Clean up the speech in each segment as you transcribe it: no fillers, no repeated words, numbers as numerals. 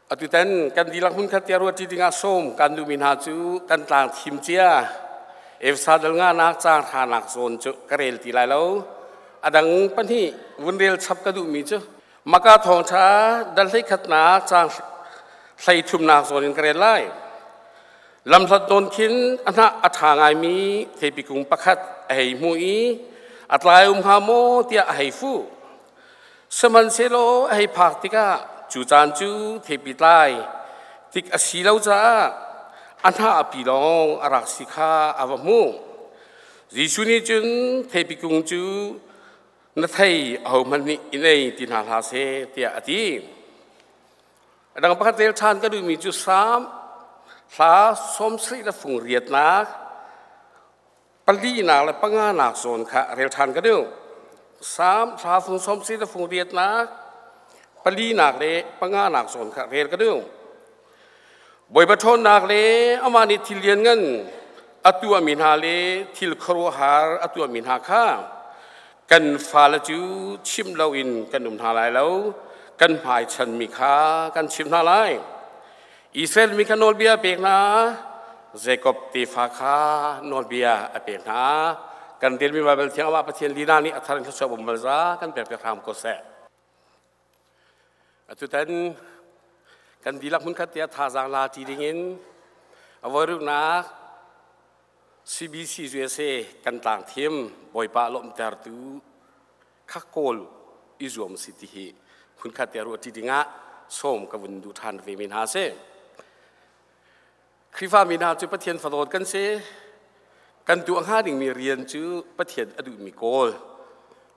Atutan kan dihlak hmunkhat tiah ruahṭi dingah sawm kan duhmi hna cu kan tlang thim cia Efsa dal nganak caang hranak zawn cu ka rel ti lai lo. A dang pahnih vun rel chap ka duhmi cu Maka thawngṭha dal hleikhatnak caang hleithumnak zawn in ka rel lai. Lamhlat nawn khin a hnah a ṭha ngaimi theipi kung pakhat a hei hmu i a tlai um hnga maw tiah a hei fuh. Sihmanhsehlaw a hei phak tikah cu caan cu theipi tlai tik a si lo caah a hnah a pi lawng a rak si kha a va hmuh. Jesuh nih cun theipi kung cu na thei ahohmanh nih in ei ti hna hlah seh tiah a ti. A dang pakhat rel ṭhan ka duhmi cu Salm hla 78 le fung riatnak palinak le panganak zawn kha rel ṭhan ka duh. Salm thla fung sawm si le fung riatnak palinak le panganak zawn kha rel ka duh. Bawipa ṭhawnnak le amah nih thil lianngan a tuahmi hna le thil khuaruahhar a tuahmi hna kha kan fale cu chim loin kan um hna lai lo, kan hmaichanmi kha kan chimh hna lai. Israel mi kha nawlbia a pek hna, Jakob tefa kha nawlbia a pek hna. Kan relmi Baibal Thiang amah Pathian lila nih a thar in thluachuah bawm bal za kan pek piak hram ko seh. Atutan kan dihlak hmunkhat tiah thazaang la ti dingin a voiruknak CBC USA kan tlang thim Bawipa lawmhtertu kha kawl i zuam si ti hi hmunkhat te ruah ṭi dingah sawm ka vun duh ṭhan ve mi hna si. Khrihfa mi hna cu Pathian fadawt kan si. Kan tuah hnga dingmi rian cu Pathian a duhmi kawl.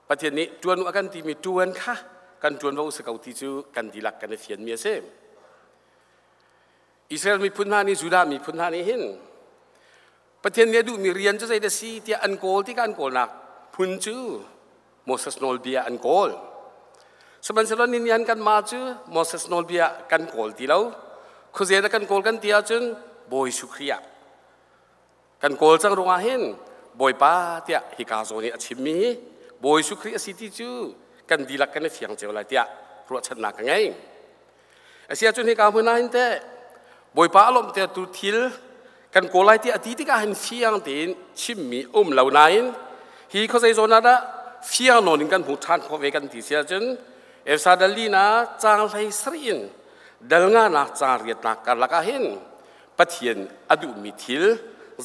Pathian nih ṭuan u a kan timi ṭuan kha kan ṭuanvo si ko ti cu kan dihlak kan i fianmi a si. Israel miphun hna nih Judah miphun hna nih hin Pathian nih a duhmi rian cu zeidah si tiah an kawl tikah an kawlnak phun cu Moses nawlbia an kawl. Sihmanhsehlaw ninian kanmah cu Moses nawlbia kan kawl ti lo. Khuaze dah kan kawl kan ti ahcun Bawi Jesuh Khrih ah kan kawl cang ruangah hin Bawipa tiah hika zawn i a chimmi hi Bawi Jesuh Khrih a si ti cu kan dihlak kan i fiang cio lai tiah ruahchannak ka ngei. Asiahcun hika hmun ah hin teh Bawipa a lawmhtertu thil kan kawl lai tiah a ti tikah hin fiang tein chimmi um lo nain hi khuazei zawn ah dah fiang nawn in kan hmuh ṭhan khawh ve kan ti si ahcun Efsa dal lina caang hlei sarih in dal nganak caang riatnak karlak ah hin Pathian a duhmi thil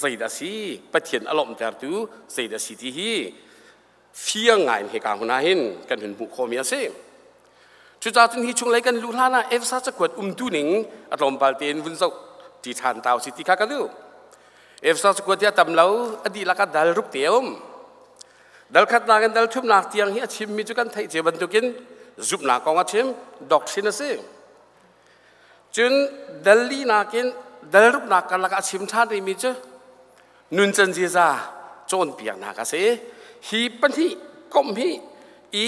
zeidah a si Pathian a lawmhtertu zeidah a si ti hi fiang ngai in hika hmun ah hin kan hun hmuh khawhmi a si. Cucaah cun hi chunglei kan luh hlan ah Efesa cakuat umtu ning a tlawmpal tein vun zoh ti ṭhan ta usih ti kha ka duh. Efesa cakuat hi a tam lo, a dihlak ah dal ruk te a um. Dal khatnak in dal thumnak tiang hi a chimmi cu kan theih cia bantukin zumhnak kong a chim, doctrine a si. Cun dal linak in dal ruknak karlak ah a chim ṭhan rihmi cu nuncan ziaza cawnpiaknak a si. Hi pahnih komh hi i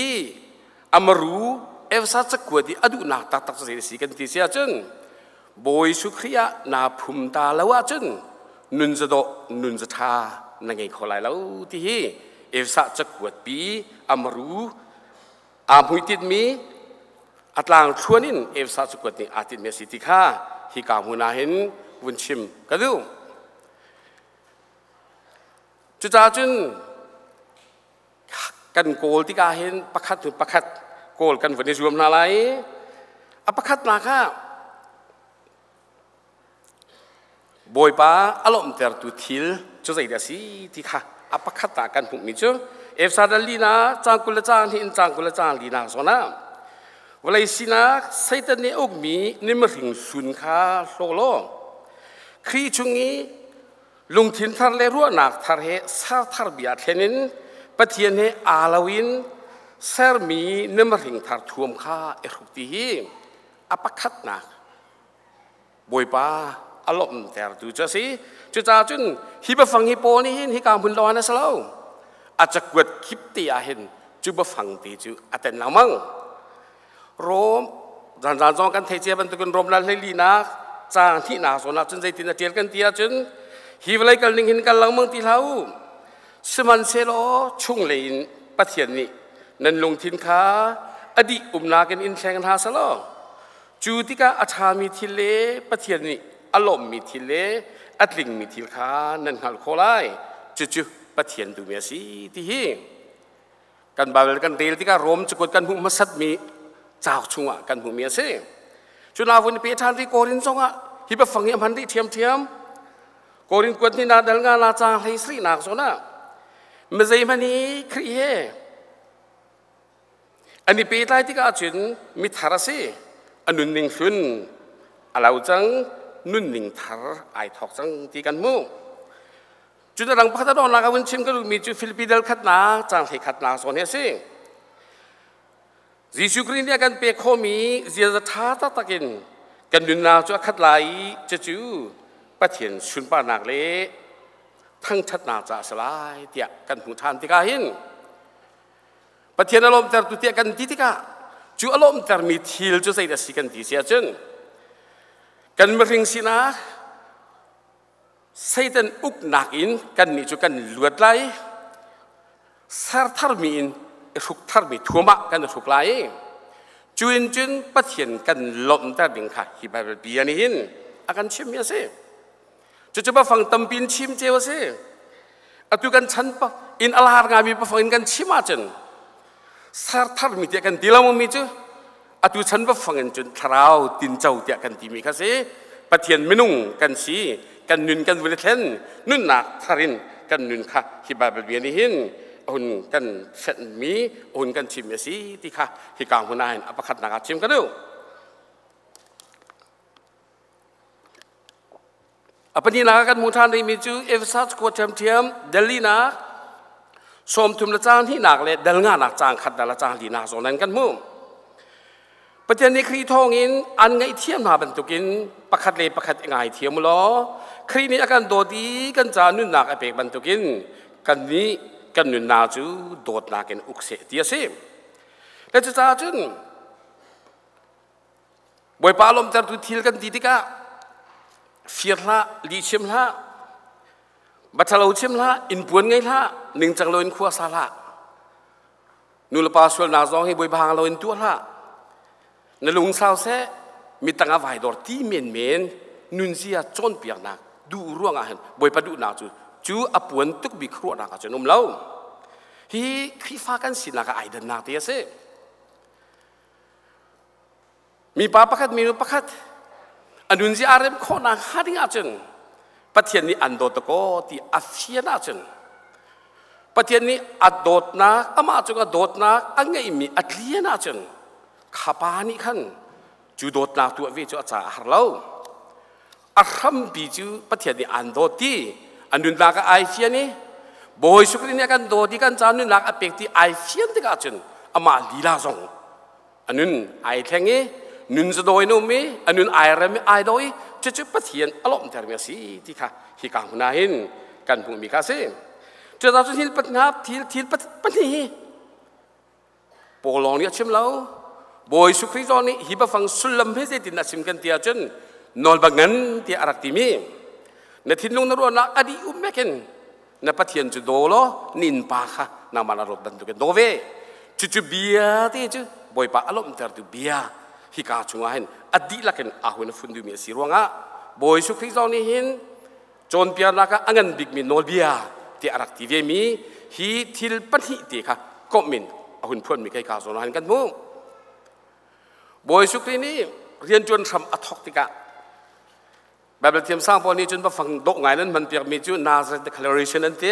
amaru Efesa cakuat i a duhnak taktak cu zei a si kan ti si ahcun Bawi Jesuh Khrih ah naa phum ta lo ahcun nun za dawh nun za ṭha na ngei kho lai lo ti hi Efesa cakuat pi amaru aa hmuititmi a tlang thluan in Efesa cakuat nih aa tinhmi a si ti kha hika hmun ah hin vun chim ka duh. Cucaah cun kan kawl tikah hin pakhat hnu pakhat kawl kan vun i zuam hna lai. A pakhatnak ah Bawipa a lawmhtertu thil cu zeidah a si ti kha a pakhat ah kan hmuhmi cu Efesa dal lina caang 20 le caang hnih in caang 20 le caang linak zawn ah vawlei sinak Satan nih a ukmi nimahring hlun kha hlaw law Khrih chung i lungthin thar le ruahnak thar he ser thar bia thlen in Pathian he aa lo in sermi nimahring thar thuam kha i hruk ti hi a pakhatnak Bawipa a lawmhtertu cu a si. Cucaah cun hi biafang hi Paul nih hin hika hmun lawng ah a si lo. A cakuat kip te ah hin cu biafang te cu a ten lengmang. Rom zanzan zong kan thei cia bantukin Rom lal hleilinak caang hnihnak zawn ah cun zeitin a ṭial kan ti ahcun hi vawlei kal ning hin kal lengmang ti hlah u. Sihmanhsehlaw chunglei in Pathian nih nan lungthin kha a dih umnak in in thleng hna selaw. Cu tikah a ṭhami thil le Pathian nih a lawmhmi thil le a tlingmi thil kha nan hngalh khawh lai. Cucu Pathian duhmi a si ti hi kan Baibal kan rel tikah Rom cakuat kan hmuh hmasatmi cauk chungah kan hmuhmi a si. Cu na vun i pe ṭhan rih Korin zongah hi biafang hi a hman rih ṭhiamṭhiam. Korin kuat ni na dal nga la caang hlei sarihnak zawn ah mizeihmanh hi Khrih he an i pehtlai tikah cun mithar a si. A nunning hlun a lo cang, nunning thar ai thawk cang ti kan hmuh. Cu dang pakhat a donghnak ah vun chim ka duhmi cu Filipi dal khatnak caang hlei khatnak zawn hi a si. Jesuh Khrih nih a kan pek khawhmi ziaza ṭha taktak in kan nunnak cu a khat lai i cucu Pathian sunparnak le thangṭhatnak caah a si lai tiah kan hmuh ṭhan tikah hin Pathian a lawmhtertu tiah kan ti tikah cu a lawmhtermi thil cu zeidah a si kan ti si ahcun kan mihring sinak Satan uknak in kannih cu kan luat lai ser tharmi in i hruk tharmi thuam ah kan i hruk lai cu in cun Pathian kan lawmhter ding kha hi Baibal bia nih hin a kan chimmi a si. Cucu bafang tampi in chim cio a si. Atu kan chan in a lar ngaimi bafang in kan chim ahcun ser tharmi tiah kan ti lo mi cu atu chan bafang in cun thlarau tinco tiah kan timi kha si. Pathian minung kan si, kan nun kan vun i thlen, nunnak thar in kan nun kha hi Baibal bia nih hin hun kan fenhmi, hun kan chimmi a si ti kha hika hmun ah hin a pakhatnak ah chim ka duh. A pahnihnak ah kan hmuh ṭhan rihmi cu Efesas khua ṭhiamṭhiam Delhi nak 30 le caang hnihnak le dal nganak caang khat dal a caang linak zawn in kan hmuh. Pathian nih Khrih thawngin an ngaihthiam hna bantukin pakhat le pakhat i ngaithiam u law Khrih nih a kan dawt i kan ca nunnak a pek bantukin kannih kan nunnak cu dawtnak in uk seh ti a si. Le cucaah cun Bawipa lawmhtertu thil kan ti tikah fir hlah, lih chim hlah, va ṭhalo chim hlah, inn puan ngei hlah, ningcang loin khua sa hlah. Nu le pa sualnak zong hi bawipa hang loin tuah hlah. Na lung sau seh, mi tangah vai dor ti menmen nunzia cawnpiaknak duh ruangah hin Bawipa duhnak cu cu a puan tuk bik ruahnak ah cun um lo. Hi Khrihfa kan sinak ah ai dannak te a si. Mipa pakhat minu pakhat a nunzia aa rem khawhnak hnga ding ahcun Pathian nih an dawt kaw ti a fian ahcun Pathian nih a dawtnak amah cung a dawtnak a ngeihmi a tlian ahcun kha pa nih khan cu dawtnak tuah ve cu a caah a har lo. A hrampi cu Pathian nih an dawt ti a nunnak ah ai fian i Bawi Jesuh Khrih nih a kan dawt i kan ca nunnak a pek ti ai fian tikah cun amah lila zong a nun ai thleng i nun zadawi in um i a nun ai rem i ai daw i cucu Pathian a lawmhtermi a si ti kha hika hmun ah hin kan hmuhmi kha a si. Cucaah cun thil thil thil pahnih hi Paul lawng nih a chim lo. Bawi Jesuh Khrih zong nih hi biafang sullam hi zeitin a chim kan ti ahcun nawlba ngan tiah a rak timi na thinlung na ruahnak a dih um mekin na Pathian cu daw law na innpa kha nangmah na rawt bantukin daw ve. Cucu bia te cu Bawipa a lawmhtertu bia hika chungah hin a dihlak in aa hun a fun duhmi a si ruangah Bawi Jesuh Khrih zong nih hin cawnpiaknak ah a ngan bikmi nawlbia tiah a rak ti vemi hi thil pahnih te kha komh in a hun phuanmi kai ka zawn ah kan hmuh. Bawi Jesuh Khrih nih rianṭuan hram a thawk tikah Bible thiamsang pawl nih cun bafang dawh ngai nan hmanpiakmi cu Nazareth Declaration an ti.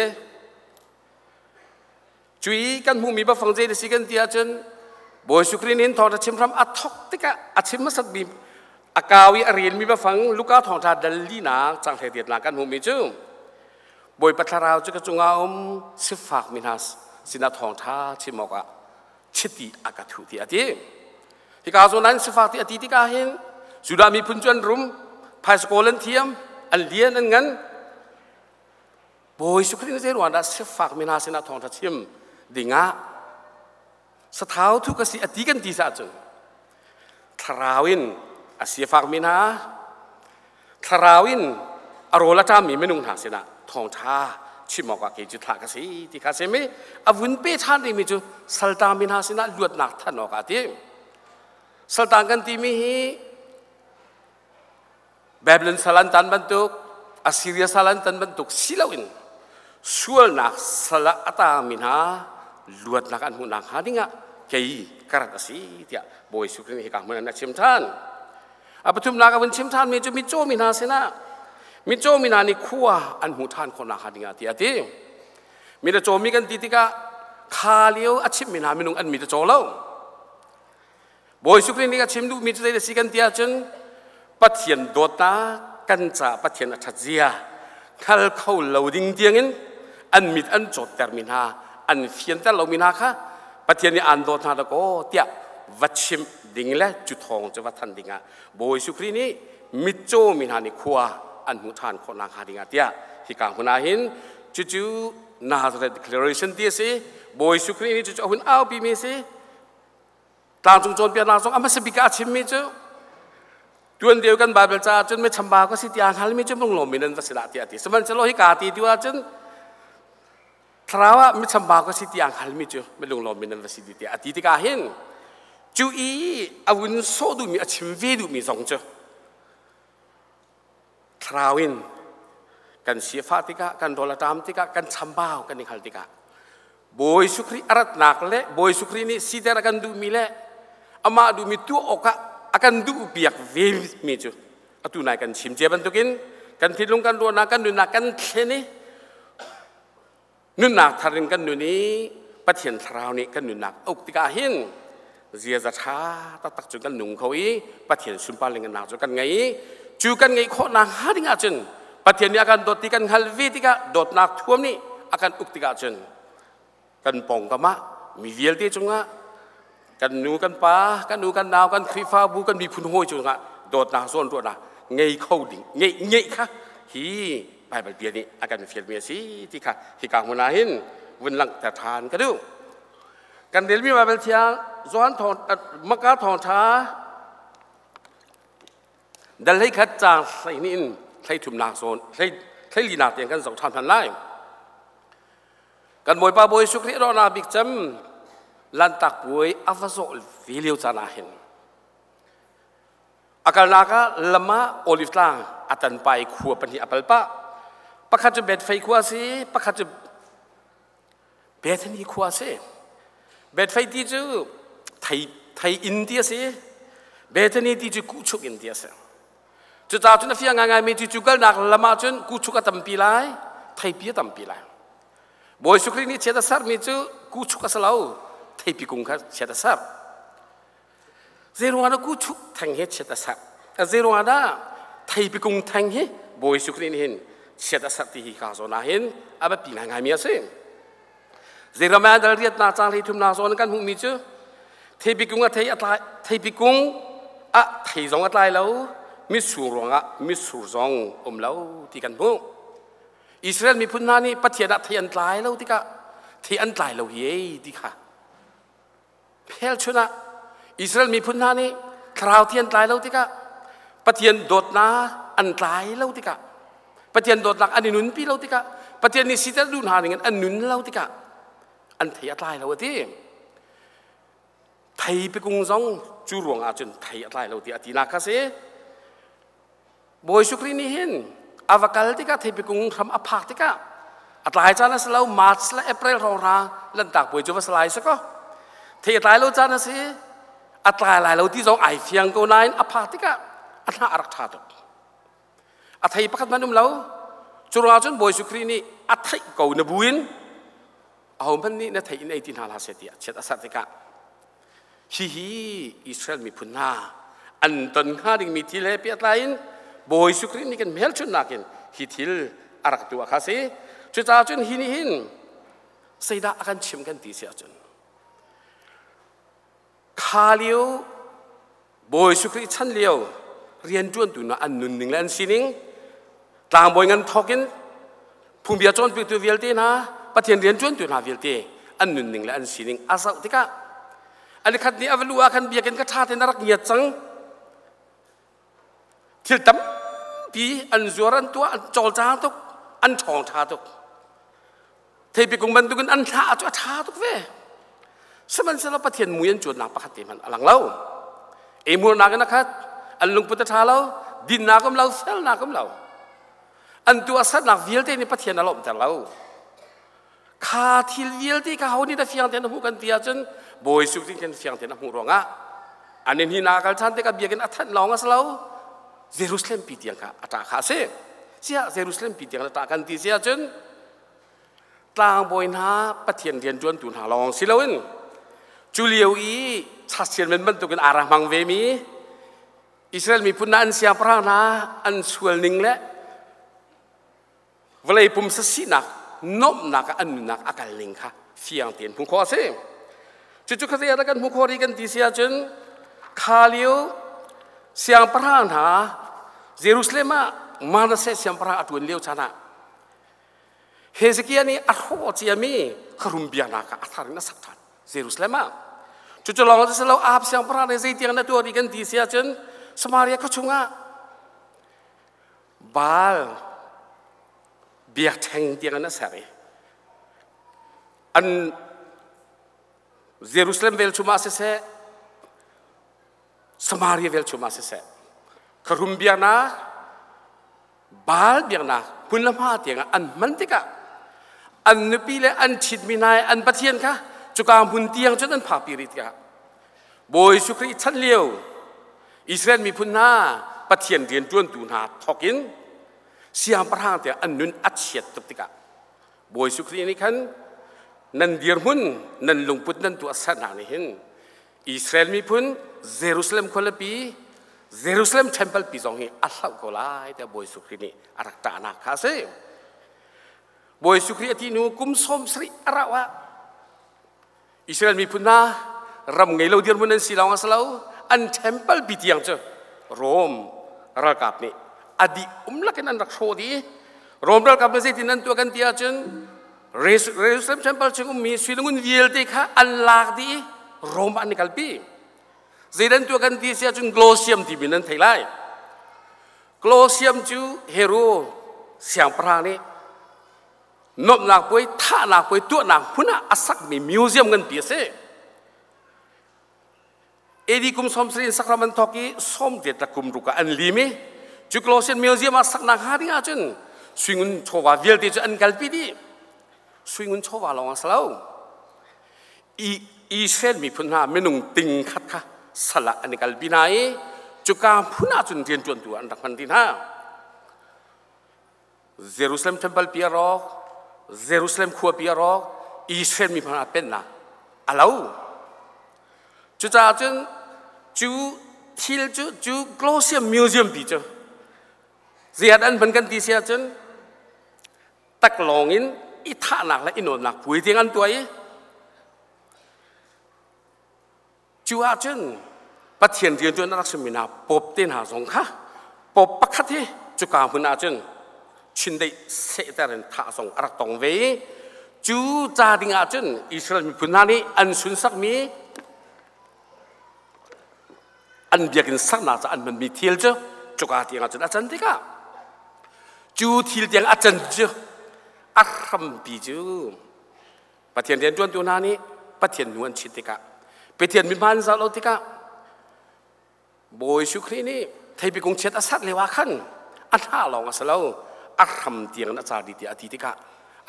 Cui kan hmuhmi bafang zei si kan ti ahcun Bawi Jesuh Khrih nih thawngṭha chim hram a thawk tikah a chim hmasat mi a kau i a relmi bafang Luka thawngṭha dal linak cang hlei kan hmuhmi cu Bawipa thlarau cu ka cungah um sifak mi hna sinah thawngṭha chim awkah chiti a ka thuh ti a ti. Hika zawn an sifak ti a ti tikah hin Judah miphun cu an rum, phaisa kawl an thiam, an lian an ngan, Bawi Jesuh Khrih zei ruang dah sifak mi hna sinah thawngṭha chim dingah sathau thu ka si a ti kan ti sa cun thlarau in a sifak mi hna thlarau in a rawl a ṭammi minung hna sinah thawngṭha chim awkah kei cu thlah ka si ti kha simi a vun pe ṭhan rihmi cu saltami hna sinah luatnak than awkah a ti. Saltan kan timi hi Babylon sal an tan bantuk, Assyria sal an tan bantuk si loin sualnak sal ah a tangmi hna luatnak an hmuhnak hnga dingah kei ka rat a si tiah Bawi Jesuh Khrih nih hika hmun ah a chim ṭhan. A pathumnak a vun chim ṭhanmi cu mitcaw mi hna sinah mitcaw mi hna nih khua an hmuh ṭhan khawhnak hnga dingah tiah a ti. Mi le cawmi kan ti tikah kha lio a chimmi hna minung an mit a caw lo. Bawi Jesuh Khrih nih a chim duhmi cu zei a si kan ti ahcun Pathian dawtnak kan caah Pathian a ṭhat zia hngal kho lo ding tiangin an mit an cawttermi hna an fianter lomi hna kha Pathian nih aan dawt hna dakaw tiah va chimh ding le cu thawng cu va than dingah Bawi Jesuh Khrih nih mitcaw mi hna nih khua an hmuh ṭhan khawh nakhnga dingah tiah hika hmun ah hin cucu Nazareth Declaration ti a si. Bawi Jesuh Khrih nih cucu a hun aupimi a si. Tlangcung cawnpiaknak zong a hmasa bik ah a chimmi cu tuan deu kan Bible caah cun michamba ka si tiah hngalmi cu lunglawm in an va si dah tiah a ti. Sihmanhsehlaw hika ti tu ahcun thlarau ah michamba ka si tiah hngalmi cu milunglawm in an va si tiah a ti tikah hin cu i a vun sawh duhmi a chim ve duhmi zong cu thlarau in kan sifah tikah kan rawl a ṭam tikah kan chambau kan i hngal tikah Bawi Jesuh Khrih a ratnak le Bawi Jesuh Khrih nih siter a kan duhmi le amah duhmi tuah awkah a kan duhpiak ve mi cu atu nai kan chim cia bantukin kan thinlung kan ruahnak kan nunnak kan thlen i nunnak thar in kan nun i Pathian thlarau nih kan nunnak a uk tikah hin ziaza ṭha taktak cu kan nung kho i Pathian sunpar lengannak cu kan ngei i cu kan ngeih khawhnak hnga ding ahcun Pathian nih a kan dawt ti kan hngal ve tikah dawtnak thuam nih a kan uk tikah cun kan pawngkam ah mi vialte cungah kan nu kan pa kan u kan nau kan Khrihfabu kan miphun hawi cungah dawtnak zawnruahnak ngei kho ding ngeih ngeih kha hi Baibal bia nih a kan fialmi a si ti kha hika hmun ah hin vun langhter ṭhan ka duh. Kan relmi Baibal thiang Johan thawng Maka thawngṭha dal hlei khat caang 12 in 33nak zawn 14nak tiang kan zoh ṭhan hman lai. Kan Bawipa Bawi Jesuh Khrih rawhnak bik cem Lanhtak puai a va zawh ve lio caan ah hin A kalnak ah lam ah Olive tlang a tan pah i khua pahnih a pal pah. Pakhat cu Bethfei khua a si, pakhat cu Bethany khua a si. Bethfei ti cu thei, thei inn ti a si. Bethany ti cu kuhchuk inn ti a si. Cucaah cun a fiang ngaingaimi cu cu kalnak lam ah cun kuhchuk a tampi lai, theipi a tampi lai. Bawi Jesuh Khrih nih chiat a sermi cu kuhchuk a si lo, theipi kung kha chiat a ser. Zeiruangah dah kuchuk theng hi chiat a serh? Zeiruangah dah theipi kung theng hi Bawi Jesuh Khrih nih hin chiat a serh ti hi ka zawn ah hin a biapi ngaingaimi a si. Zeiram ah dal riatnak caang 33nak zawn kan hmuhmi cu theipi kung a thei a tlai theipi kung ah thei zong a tlai lo mitsur ruangah mitsur zong um lo ti kan hmuh. Israel miphun hna nih Pathian ah thei an tlai lo tikah thei an tlai lo hi ei ti kha Hmelchunh ah Israel miphun hna nih thlarau thi an tlai lo tikah Pathian dawtnak an tlai lo tikah Pathian dawtnak an i nunpi lo tikah Pathian nih siter duh hna ning in an nun lo tikah an thei a tlai lo a ti. Thei pikung zong cu ruang ah cun thei a tlai lo ti a tinak kha si. Bawi Jesuh Khrih nih hin a va kal tikah theipi kung hram a phak tikah a tlai caan a si lo March le April hrawng Lanhtak puai cu va si lai si kaw thei a tlai lo caan a si a tlai lai lo ti zong ai fiang ko nain a phak tikah a hnah a rak ṭha tuk a thei pakhat hmanh um lo cu ruangah cun Bawi Jesuh Khrih nih a theih ko na buin ahohmanh nih na thei in ei ti hna hlah seh tiah chiat a serh tikah hihi Israel miphun hna an ton hnga dingmi thil he pehtlai in Bawi Jesuh Khrih nih kan hmelchunhnak in hi thil a rak tuah kha si. Cucaah cun hi nih hin zeidah a kan chim kan ti si ahcun kha lio Bawi Jesuh Khrih chan lio rianṭuantu hna an nunning le an sining tlangbawi ngan thawk in phungbia cawnpiaktu vialte hna Pathian rianṭuantu hna vialte an nunning le an sining a zoh tikah an khat nih a va luh ah khan biakinn ka ṭha tein a rak ngiat cang thil tampi an zuar an tuah an cawlcang tuk an ṭhawng ṭha tuk Theipi kung bantukin an thla cu a ṭha tuk ve. Sihmanhsehlaw Pathian mui an cuannak pakhat te hmanh a lang lo. Eimurnak in a khat, an lungput a ṭha lo, Dinnak um lo, felnak um lo. An tuahsernak vialte nih Pathian a lawmhter lo. Kha thil vialte kha ho nih dah fiang tein a hmuh kan ti ahcun Bawi Jesuh Khrih kan fiang tein a hmuh ruangah an in hi na kal ṭhan tikah biakinn a thanh lawng a si lo, Jerusalem pi tiang kha a ṭah kha a si. Siah Jerusalem pi tiang a ṭah kan ti si ahcun tlangbawi hna Pathian rianṭuantu hna lawng si loin cu lio i chasian men bantukin aa ra hmang vemi Israel miphun hna an siangpahrang hna an sual ning le vawlei pumsa sinak nuamhnak ah an nunnak a kal ning kha fiang tein hmuh khawh a si. Cucu khuazei ah dah kan hmuh khawh rih kan ti si ahcun kha lio siangpahrang hna Jerusalem ah Manasseh siangpahrang a ṭuan lio caan ah Hezekiah nih a hrawh ciami kharum biaknak ah a thar in a sak ṭhan Jerusalem ah. Cucu lawng a si lo, Ahab siangpahrang nih zeitiang na tuah rih kan ti si ahcun Samaria khua chungah Baal biakṭheng tiang in a ser i an Jerusalem velchum ah siseh, Samaria velchum ah siseh, kharum biaknak, Baal biaknak hmun le hma tiangah an hman tikah an nupi le an ṭhitmi hna i an pathian kha cuka hmun tiang cun an phakpi rih tikah Bawi Jesuh Khrih chan lio Israel miphun hna Pathian rianṭuantu hna thawk in siangpahrang tiang an nun a chiat tuk tikah Bawi Jesuh Khrih nih khan nan dirhmun nan lungput nan tuahsernak nih hin Israel miphun Jerusalem khualipi Jerusalem temple pi zong hi a hloh ko lai tiah Bawi Jesuh Khrih nih a rak ṭahnak kha a si. Bawi Jesuh Khrih a ti hnu kum 70 a rauh ah Israel miphun hna ram ngei lo dirhmun an si lawng a si lo, an temple pi tiang cu Rome ralkap nih a dih um lakin an rak hrawh dih. Rome ralkap nih zeitin an tuah kan ti ahcun Jerusalem temple chung ummi sui le ngun vialte kha an lak dih i Rome ah an i kalpi. Zeidan tuah kan ti si ahcun Colosseum timi nan thei lai. Colosseum cu Hero siangpahrang nih nuamhnak puai, thahnak puai tuahnak hmun ah a sakmi museum nganpi a si. AD kum 70 in sakram an thawk i 18 le kum ruk ah an lim i cu Colosseum Museum ah saknak hnga ding ahcun suingun chawva vialte cu an kalpi dih. Suingun chawva lawng a si lo. Israel miphun hna minung ting khat kha sal ah an i kalpi hna i cuka hmun ah cun rianṭuantu an rak hman ti hna. Jerusalem temple pi a rawk, Jerusalem khua pi a rawk, Israel mi hmanh ah pennak a lo. Cucaah cun cu thil cu cu Colosseum Museum pi cu ziat an hman kan ti si ahcun taklawng in i thahnak le i nawnnak puai tiang an tuah i Cu ahcun Pathian rianṭuan a rak simi hna Pope te hna zong kha Pope pakhat hi cuka hmun ahcun chindeih sehter in thah zong a rak tong ve i cu ca ding ahcun Israel miphun hna nih an sunsakmi an biakinn saknak ca an hmanmi thil cu cuka tiang ahcun a can tikah cu thil tiang a can cu a hrampi cu Pathian rianṭuantu hna nih Pathian nu an chit tikah Pathian mihman an zoh lo tikah Bawi Jesuh Khrih nih theipi kung chiat a sat lio ah khan a hnah lawng a si lo, a hram tiang in a car dih tiah a ti tikah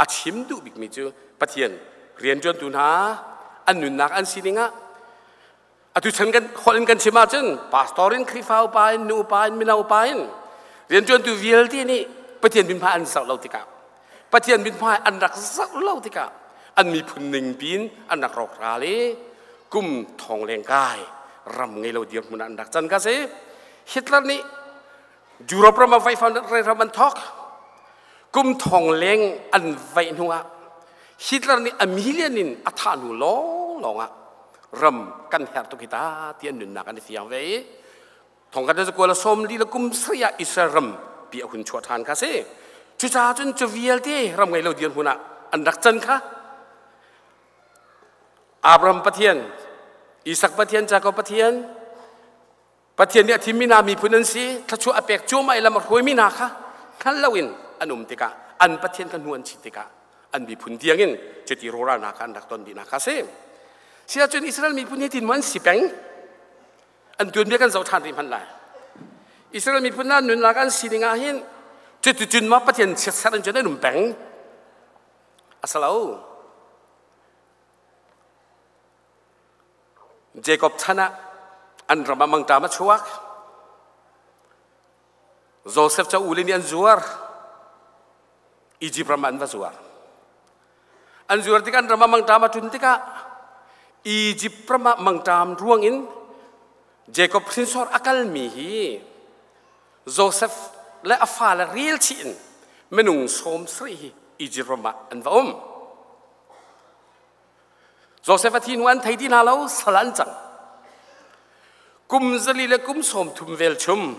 a chim duh bikmi cu Pathian rianṭuantu hna an nunnak an sining ah atu chan kan holh in kan chim ahcun pastor in Khrihfa upa in nu upa in mino upa in rianṭuantu vialte nih Pathian mithmai an zoh lo tikah Pathian mithmai an rak zoh lo tikah an miphun ning piin an rak rawkral i kum thong leng kai ram ngei lo dirhmun ah an rak can ka si. Hitler nih Europe ram a vaih ram an thawk kum thong leng an vaih hnu ah Hitler nih a million in a thah hnu lawnglawng ah ram kan herh tuk hi ta ti an nunnak an i fiang ve i thongkhat le zakua le 40 le kum 70 ah Israel ram pi a hun chuah ṭhan kha si. Cucaah cun cu vialte ram ngei lo dirhmun ah an rak can kha Abraham Pathian, Isak Pathian, Jakob Pathian, Pathian nih a thimmi hna miphun an si, thluachuah a pek cuahmah i lam a hruaimi hna kha hngal loin an um tikah an Pathian kha hnu an chit tikah an miphun tiangin cuti rawhralnak kha an rak ton dihnak kha a si. Siahcun Israel miphun hi tin an si peng? An tuanbia kan zoh ṭhan rih hmanh lai. Israel miphun hna nunnak an sining ah hin cuticun ma Pathian chiatserh in cun an um peng a si lo. Jacob chan ah an ram ah mangṭam a chuak. Joseph cu ule nih an zuar. Egypt ram ah an va zuar. An zuar tikah an ram ah mangṭam a ṭun tikah Egypt ram ah mangṭam ruangin Jacob hrinsor a kalmi hi Joseph le a fale rel chih in minung 70 hi Egypt ram ah an va um. Joseph a thi hnu an thei ti hna lo, sal an cang. Kum 40 le kum 30 velchum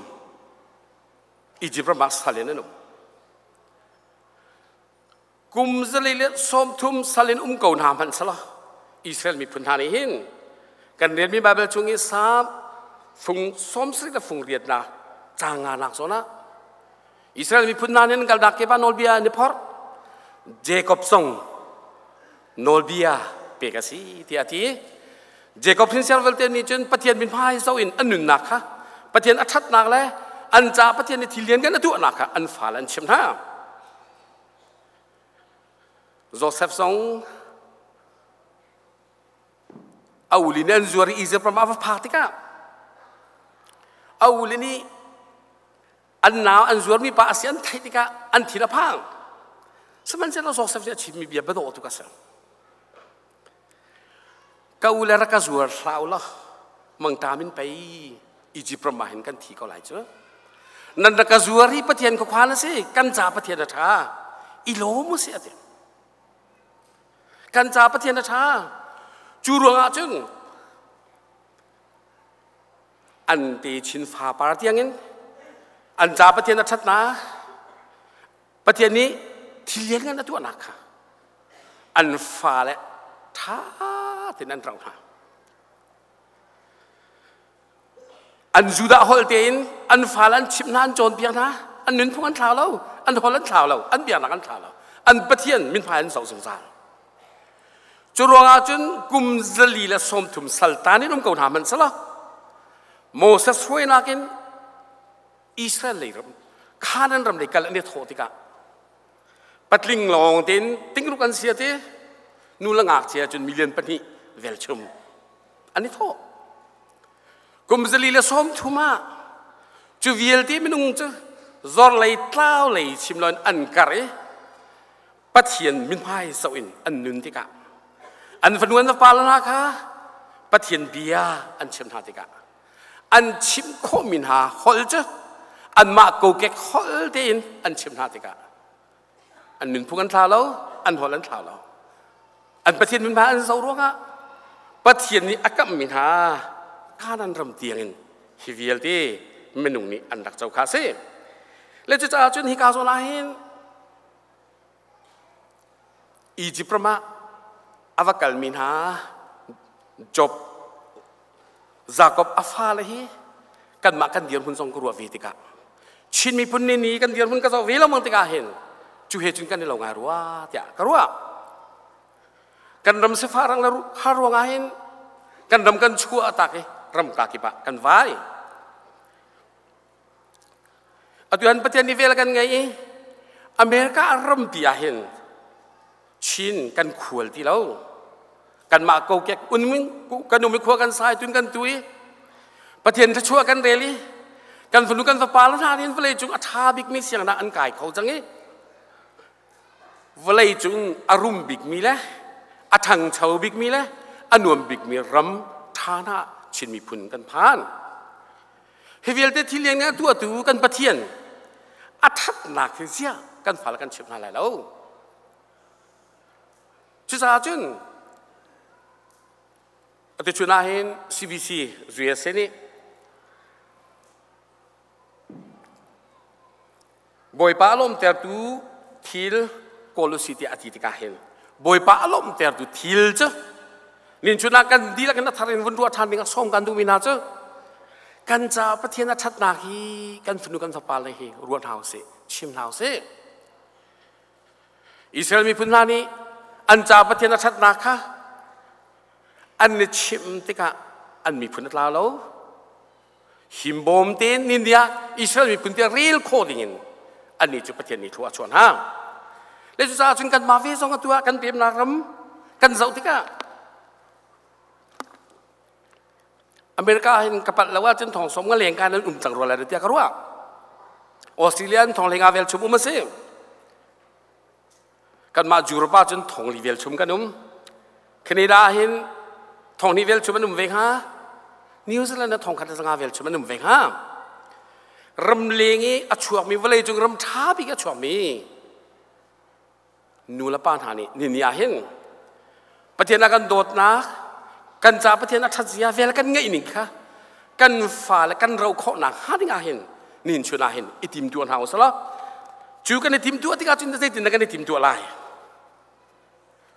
Egypt ram ah sal in an um. Kum 40 sal in um ko hna hmanh selaw Israel miphun hna nih hin kan relmi Baibal chung i Salm fung 70 le fung riat na caang nga nak zawn ah Israel miphun hna nih an kalnak kip ah nawlbia an i phorh. Jacob zong nawlbia pek a si tiah a ti. Jacob hrinsel vialte nih cun Pathian min hmai zoh in an nunnak kha Pathian a ṭhatnak le an caah Pathian nih thil lian kan a tuahnak kha an fale an chimh hna. Joseph zong a uli nih an zuar i Egypt ram ah a va phak tikah a uli nih an nau an zuarmi pa a si an theih tikah an thin a phang. Sihmanhsehlaw Joseph nih a chimmi bia biadawh tuk a si. Ka u le rak ka zuar hlah u law mangṭam in pei Egypt ram ah hin kan thi ko lai cu. Nan rak ka zuar hi Pathian khuakhan a si, kan ca Pathian a ṭha. I lawm u si a ti. Kan ca Pathian a ṭha. Cu ruangah cun an te chin fapar tiangin an ca Pathian a ṭhatnak Pathian nih thil lianngan a tuahnak kha an fale ṭha tein an rauh hna. An Judah holh tein an fale an chimh hna, an cawnpiak hna, an nunphung an thlau lo, an holh an thlau lo, an biaknak an thlau lo, an Pathian minhmai an zoh zungzal. Cu ruangah cun kum 130 saltan in um ko hna hmanh selaw Moses hruainak in Israel lei ram Canaan ram lei kal an i thawh tikah patling lawng tein tingruk an sia ti nu le ngakchia cun million 2 velchum an i thawh. Kum 130 ah cu vialte minung cu zor lei tlau lei chim loin an kar i Pathian mithmai zoh in an nun tikah an fanu an fapa hna kha Pathian bia an chim hna tikah an chimh khawhmi hna holh cu anmah kokek holh tein an chimh hna tikah an nunphung an thla lo, an holh an thla lo, an Pathian min hna an zoh ruangah Pathian nih a kamhmi hna Kanaan ram tiangin hi vialte minung nih an rak co kha a si. Le cucaah cun hika zawn ah hin Egypt ram ah a va kalmi hna Job, Jakob a fale hi kanmah kan dirhmun zong ka ruah ve tikah Chin miphun nih ni kan dirhmun ka zoh ve lengmang tikah hin cu he cun kan i lo ngai rua tiah ka ruah. Kan ram sifah rang le har ruangah hin kan ram kan chuah tak i ram ka kip ah kan vai. Atu han Pathian nih vel kan ngei i America rampi ah hin Chin kan khual ti lo. Kanmah kokek unmin kan um i khua kan sai tun kan tu i Pathian thluachuah kan rel i kan fanu kan fapa le hna hin vawlei cung a ṭha bikmi siangnak an kai kho cang i vawlei cung a rum bikmi le a ṭhangcho bikmi le a nuam bikmi ram ṭha hna Chin miphun kan phan. Hi vialte thil lian a tuahtu kan Pathian a ṭhatnak hi ziah kan fale kan chimh hna lai lo. Cucaah cun atuchun ah hin CBC USA nih Bawipa a lawmtertu thil kawl u si tiah a ti tikah hin Bawipa a lawmtertu thil cu ninchun ah kan dihlak in a thar in vun ruah ṭhan ding ah sawm kan duhmi hna cu kan caah Pathian a ṭhatnak hi kan fanu kan fapa le hi ruah hna usih, chim hna usih. Israel miphun hna nih an ca Pathian a ṭhatnak kha an i chimh tikah an miphun a tla lo. Himbawm tein nindia Israel miphun te rel khawh dingin annih cu Pathian nih thlua a chuah hna. Le cucaah cun kanmah ve zong atu ah kan pemnak ram kan zoh tikah America hin ka palh lo ahcun thong som nga leng kan an um cang rua lai tiah ka ruah. Australia in thong hlenga vel chum um a si. Kanmah Europe ah cun thong li vel chum kan um. Canada hin thong hnih vel chum an um ve hnga. New Zealand ah thong khat le zanga vel chum an um ve hnga. Ram leng i a chuakmi vawlei cung ram ṭha bik a chuakmi nu le pa hna nih nini ah hin Pathian a kan dawtnak kan ca Pathian a ṭhat zia vel kan ngeih ning kha kan fale kan ro khawhnak hnga ding ah hin nin chun ah hin i timtuah hna usalaw cu kan i timtuah tikah cun zeitin kan i timtuah lai?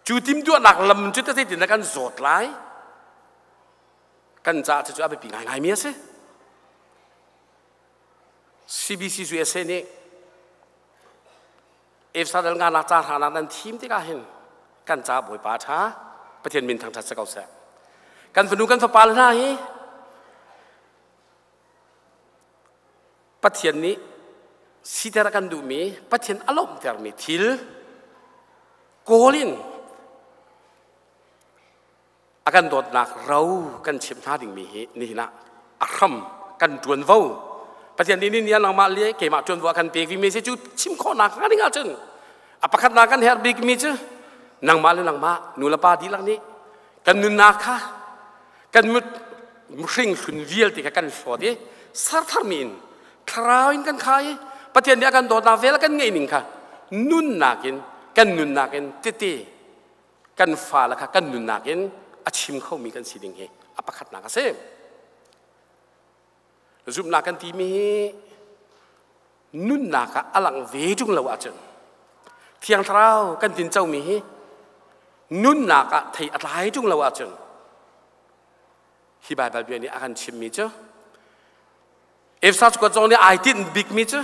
Cu timtuahnak lam cu zeitin kan zawt lai? Kan caah cucu a biapi ngaingai mi a si. CBC USA nih Efsadal nganak ca hranak nan thim tikah hin kan ca Bawipa ṭha, Pathian min thangṭhat si ko seh. Kan fanu kan fapa hna hi Pathian nih siter a kan duhmi, Pathian a lawmhtermi thil kawl in a kan dawtnak ro kan chimh hna dingmi hi nihin ah a hram kan ṭuanvo. Pathian nih ni nangmah le keimah ṭuanvo a kan pek mi si cu chim khawhnak hnga ding ahcun a pakhatnak kan herh bikmi cu nangmah le nangmah nu le pa dihlak nih kan nunnak kha kan mut hring hlun vialte kha kan hlawt i sartharmi in thlarau in kan kha i Pathian nih a kan dawtnak vel kan ngeih ning kha nunnak in kan nunnak in tete kan fale kha kan nunnak in a chim khomi kan si ding hi a pakhatnak a si. Zumhnak kan timi hi nunnak ah a lang ve ṭung lo ahcun, Thiang Thlarau kan tincomi hi nunnak ah thei a tlai ṭung lo ahcun, hi Baibal bia nih a kan chimmi cu, Efesa cakuat zong nih ai tinh bikmi cu,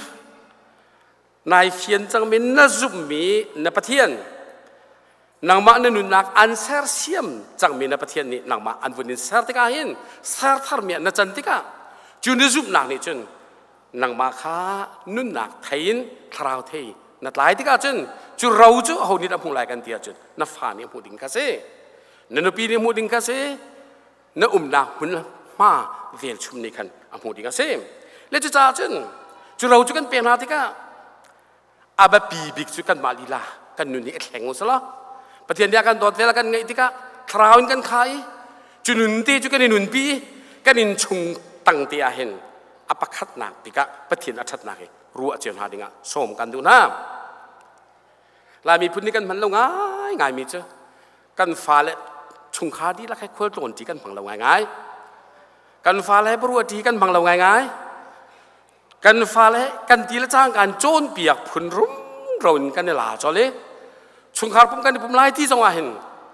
nai fian cangmi na zumhmi na Pathian, nangmah na nunnak an sersiam cangmi na Pathian nih nangmah an vun in ser tikah hin, ser tharmi ah na can tikah, cu na zumhnak nih cun nangmah kha nunnak thei in thlarau thei na tlai tikah cun, cu ro cu aho nih dah hmuh lai kan ti ahcun, na fa nih hmuh ding kha si, na nupi nih hmuh ding kha si, na umnak hmun hma velchum nih khan a hmuh ding a si. Le cucaah cun cu ro cu kan pek hna tikah a biapi bik cu kanmah lila kan nun hi a thleng u sala. Pathian nih a kan dawt vel a kan ngeih tikah thlarau in kan kha i cu nun te cu kan i nunpi i kan in chung tang te ah hin a pakhatnak tikah Pathian a ṭhatnak hi ruah cio hna dingah sawm kan duh hna. Lai miphun nih kan hman lo ngai ngaimi cu kan fale chungkhar dihlak he khualtlawn ṭi kan hmang lo ngaingai. Kan fale he paruah ṭi kan hmang lo ngaingai. Kan fale kan ti le cangka in cawnpiak phun rumro in kan i la colh i chungkhar pum kan i pum lai ti zong ah hin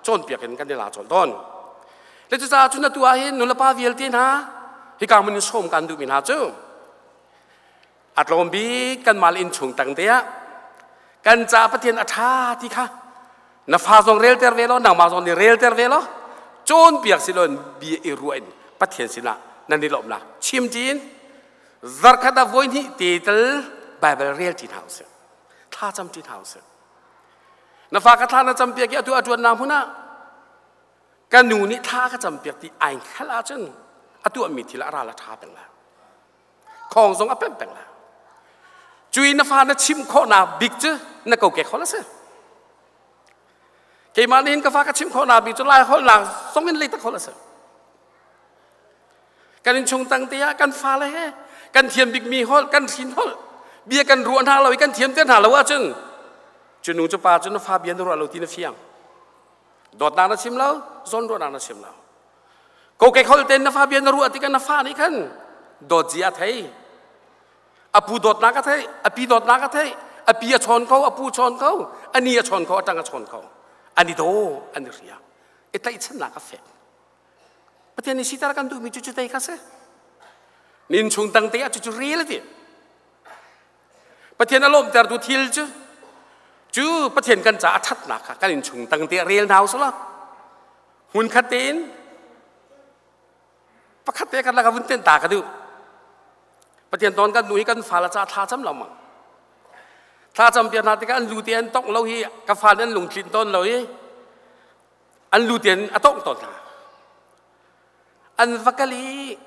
cawnpiak in kan i la colh tawn. Le cucaah cun atu ah hin nulepa vialte hna hika hmun in sawm kan duhmi hna cu a tlawm bik kanmah le innchung tang te ah kan ca Pathian a ṭha ti kha na fa zong relter ve law, nangmah zong nih relter ve law, cawnpiak si loin bia i ruah in Pathian sinah nan i lawmhnak chim ṭin zarkhat ah voi hnih te tal Baibal rel ṭi hna usih, thla cam ṭi hna usih. Na fa ka thla na campiak i atu a ṭuannak hmun ah ka nu nih thla ka campiak ti ai hngalh ahcun a tuahmi thil a ral a ṭha peng lai, khawng zong a pemh peng lai. Cui na fa na chim khawhnak bik cu na kokek holh a si. Keimah nih hin ka fa ka chim khawhnak bik cu Lai holhnak zong in leitak holh a si. Kan innchung tang te ah kan fale he kan thiam bikmi holh, kan hrin holh bia kan ruah hna lo i kan thiam te hna lo ahcun, cu nu cu pa cu na fa bia na ruah lo ti na fiang. Dawtnak na chim lo, zawn ruahnak na chim lo. Kokek holh tein na fa bia na ruah tikah na fa nih khan dawt zia a thei, a pu dawtnak a thei, a pi dawtnak a thei, a pi a chawn ko, a pu chawn ko, a ni a chawn ko, a ṭang a chawn ko, an i daw, an i ria i tlaihchannak a fek. Pathian nih siter kan duhmi cu cu tei kha si. Nin chung tang te ah cu cu rel ti Pathian a lawmhtertu thil cu cu Pathian kan ca a ṭhatnak kha kan innchung tang te ah rel hna usih law, hmunkhat tein pakhat te kan lak ah vun tenh ta ka duh. Pathian ton kan nu hi kan fale ca thla cam lengmang. Thla cam piak hna tikah an lu te an tongh lo hi ka fa an lungtlin tawn lo i an lu te a tongh tawn hna. An va kal i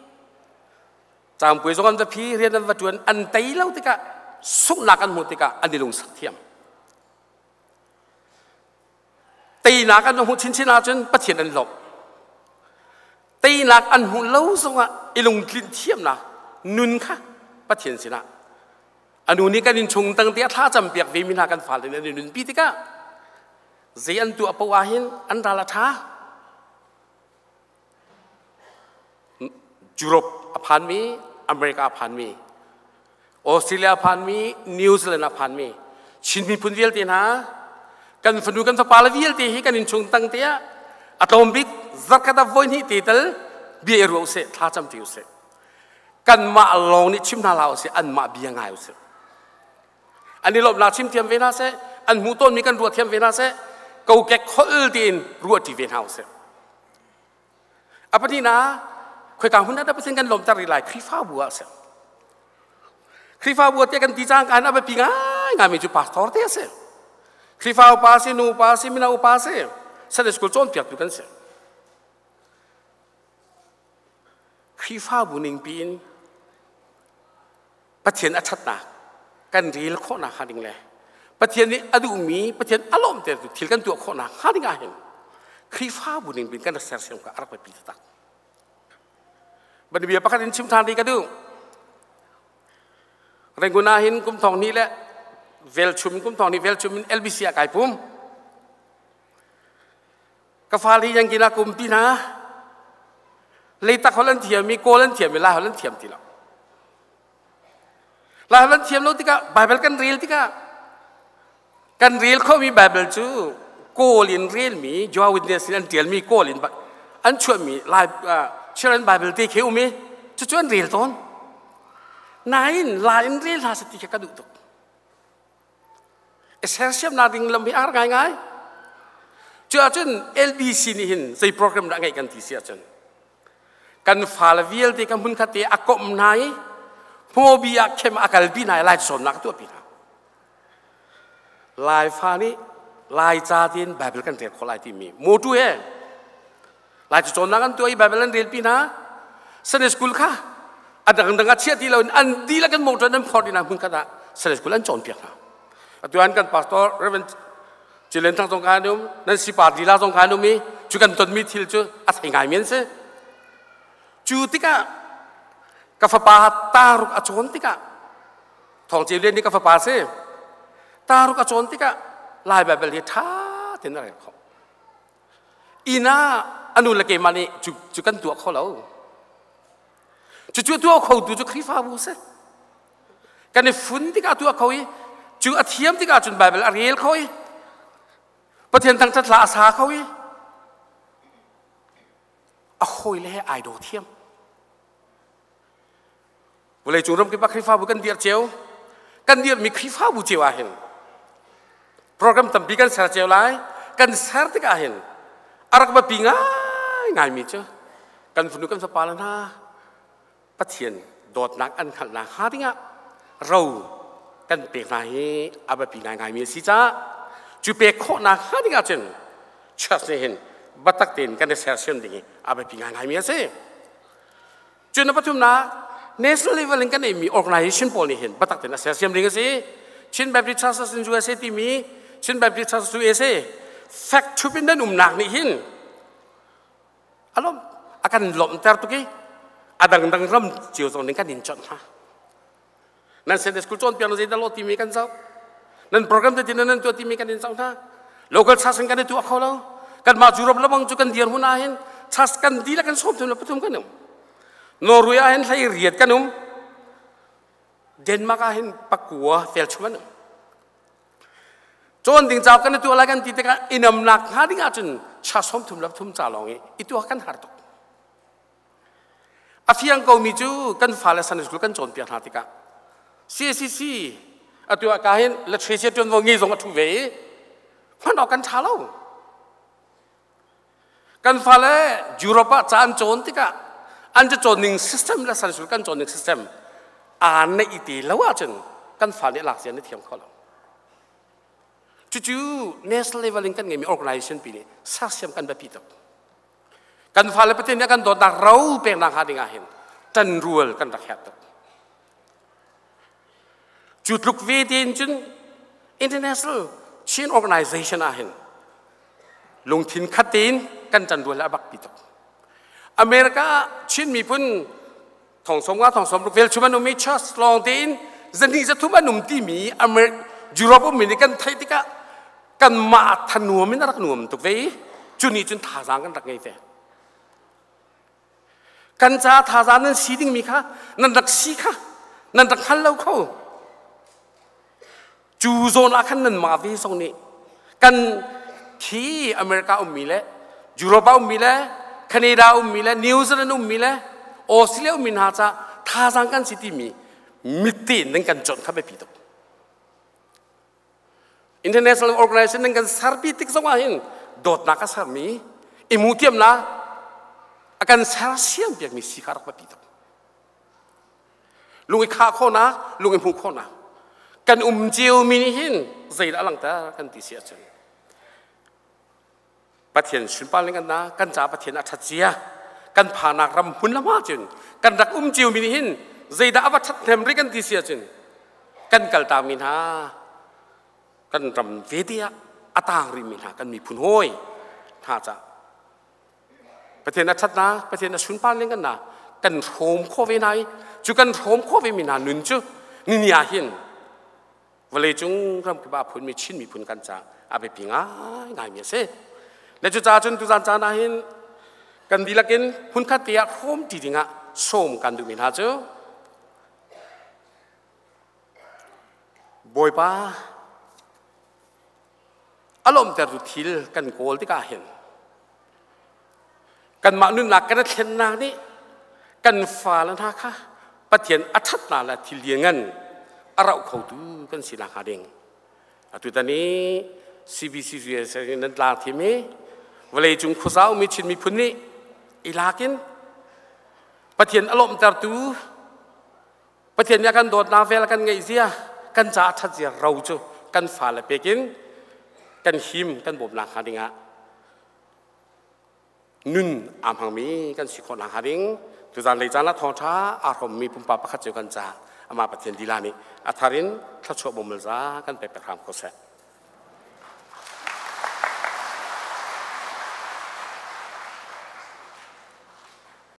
Cangpui zong an va phi, rian an va ṭuan, an tei lo tikah sunghnak an hmuh tikah an i lungsak thiam. Teinak an hmuh chinchin ahcun Pathian an lawmh. Teinak an hmuh lo zongah i lungtlinh thiamnak nun kha Pathian sinah a nu nih kan innchung tang tiah thla campiak ve mi hna kan fale nih an i nunpi tikah zei an tuah paoh ahhin an ral a ṭha. Europe a phanmi, America a phanmi, Australia a phanmi, New Zealand a phanmi, Chin miphun vialte hna kan fanu kan fapa le vialte hi kan innchung tang te ah a tlawm bik zarkhat ah voi hnih te tal bia i ruah usih, thla cam ti usih. Kanmah lawng nih chim hna hlah usih, anmah bia ngai usih. An i lawmhnak chim thiam ve hna seh, an hmuh tawnmi kan ruah thiam ve hna seh, kokek holh tiin ruah ṭi ve hna usih. A pahnihnak, khoika hmun ah dah Pathian kan lawmter rih lai? Khrihfabu ah a si. Khrihfabu ah tiah kan ti cang kan a biapi ngaingaimi cu pastor te a si. Khrihfa upa si, nu upa si, mino upa si, Sunday school cawnpiaktu kan si. Khrihfabu ningpi in Pathian a ṭhatnak kan rel khawhnak hnga ding le Pathian nih a duhmi Pathian a lawmtertu thil kan tuah khawhnak hnga ding ah hin Khrihfabu ning bin kan rak sersiam kha a rak biapi taktak. Bianabia pakhat in chim ṭhan rih ka duh. Rangoon ah hin kum thong hnih le velchum kum thong hnih velchum in LBC ah kai pum. Ka fale yang kina kum ti hna leitak holh an thiam i Kawl an thiam i Lai holh an thiam ti lo. Lai holh an thiam lo tikah Bible kan rel tikah kan rel khomi Bible cu Kawl in relmi Jehovah Witness in an ṭialmi Kawl in an chuahmi Lai Children Bible te khi um i cucu an rel tawn. Nain Lai in rel hna seh ti kha ka duh tuk. Sersiamnak ding lam hi a har ngaingai. Cu ahcun LBC nih hin zei program dah ngeih kan ti si ahcun kan fale vialte ka hmun khat te a komh hna i hmobi ah khem a kalpi hna i lai sawmnak a tuahpi hna. Lai fa nih Lai ca tiin Bible kan rel khawh lai timi motu he Lai cu cawnnak an tuah i Bible an relpi hna. Sunday school kha a dangdang ah chiah ti loin an dihlak in motor an phorh dih hmun khat ah Sunday school an cawnpiak hna. Atu an kan pastor Reverend Chilen Thang zong kha an um, nan sipa lila zong kha an um i cu kan tonmi thil cu a thei ngaimi an si. Cu tikah ka fapa taruk a cawn tikah Thawng Ceu Lian nih ka fapa si taruk a cawn tikah Lai Bible hi ṭha tein a rel khawh. Inn ah a nu le keimah nih cu, cu kan tuah kho lo. Cucu tuah khotu cu Khrihfabu si. Kan i fun tikah tuah kho i cu a thiam tikah cun Bible a rel kho i Pathian thangṭhat hla a sa kho i a hawile he ai daw thiam. Vawleicung ramkip ah Khrihfabu kan dirh cio. Kan dirhmi Khrihfabu cio ah hin program tampi kan ser cio lai. Kan ser tikah hin a rak biapi ngaingaimi cu kan fanu kan fapa le hna Pathian dawtnak an hngalhnak hnga dingah ro kan pek hna hi a biapi ngaingaimi a si caah cu pek khawhnak hnga dingah cun church nih hin biatak tein kan i sersiam ding hi a biapi ngaingaimi a si. Cun na pathumnak national level in kan neihmi organization pawl nih hin biatak tein a sersiam ding a si. Chin Baptist Churches in USA timi Chin Baptist Churches USA fact thup in nan umnak nih hin alom a kan lawmhter tuk i a dangdang ram cio zong ning kan in chawnh hna. Nan Sunday school cawnpiak na zeidah lo timi kan zoh. Nan program te tin nan tuah timi kan in zoh hna. Local church kan i tuah kho lo. Kanmah Europe lamang cu kan dir hun ah hin church kan di le kan sawm thum le pathum kan um. Norway ah hin hlei riat kan um. Denmark ah hin pakua fel chum an um. Cawn ding cauk kan i tuah lai kan ti tikah inamnak hnga ding ahcun cha sawm thum le thum ca lawng i i tuah kan har tuk. A fiang komi cu kan fale Sunday school kan cawnpiak hna tikah CACC atu ah ka hin literature ṭuanvo ngei zong a ṭhu ve i hman awk kan ṭha lo. Kan fale Europe ah ca an cawn tikah an ca cawn ning system le Sunday school kan cawn ning system. Aa neih ti lo ahcun kan fa nih lak zia na thiam kho lo. Cucu national level in kan ngeimi organization pi nih sersiam kan biapi tuk. Kan fale Pathian nih a kan dawtnak ro peknak hnga ding ah hin ṭanrual kan rak herh tuk. Cu tluk ve tein cun international Chin organization ah hin lungthin khat tein kan ṭanrual a bak pi tuk. America ah Chin miphun thong som nga thong som ruk velchum an um i church lawng tein zahnih zathum an um timi Europe ummi nih kan theih tikah kanmah thanuam in a rak nuam tuk ve i cu nih cun thazaang kan rak ngei ve. Kan caah thazaang nan si dingmi kha nan rak si kha nan rak hngal lo kho. Cu zawn ah khan nanmah ve zong nih kan khi America ummi le Europe ummi le Canada ummi le New Zealand ummi le Australia ummi hna ca thazaang kan si timi mit tein nan kan chawnh kha biapi tuk. International organization nan kan serpi tik zong ah hin dawtnak a sermi imu tiamnak a kan sersiam piakmi si kha rak biapi tuk. Lung i khah khawhnak, lung i hmuh khawhnak. Kan um ciomi nih hin zeidah a langhter kan ti si ahcun Pathian sunpar ning na kan ca Pathian a ṭhat cia kan phanak ram hmun lam ahcun kan rak um ciomi nih hin zeidah a va ṭhat hnem rih kan ti si ahcun kan kaltakmi hna kan ram vete ah a taang rihmi hna kan miphun hawi hna ca Pathian a ṭhatnak Pathian a sunpar ning kan na kan hrawm khawh ve hna i cu kan hrawm khawh ve mi hna nun cu nini ah hin vawleicung ramkip ah phunmi Chin miphun kan ca a biapi ngaingaimi a si. Le cucaah cun tuzan caan ah hin kan dihlak in hmunkhat te ah hrawm ṭi dingah sawm kan duhmi hna cu Bawipa a lawmhtertu thil kan kawl tikah hin kanmah nunnak kan i thlennak nih kan fale hna kha Pathian a ṭhatnak le thil lianngan a rauh khotu kan si nakhnga ding atutan i CBC USA nan tlang thim i vawleicung khuasa ummi Chin miphun nih i lakin Pathian a lawmhtertu Pathian nih a kan dawtnak vel a kan ngeih zia kan caah ṭhat zia ro cu kan fale pek in kan him kan bawmnak hnga dingah nun aa hmangmi kan si khawh nakhnga ding tuzan lei caan ah thawngṭha aa hrawmmi pumpak pakhat cu kan caah amah Pathian lila nih a thar in thluachuah bawml za kan pek pek hram ko seh.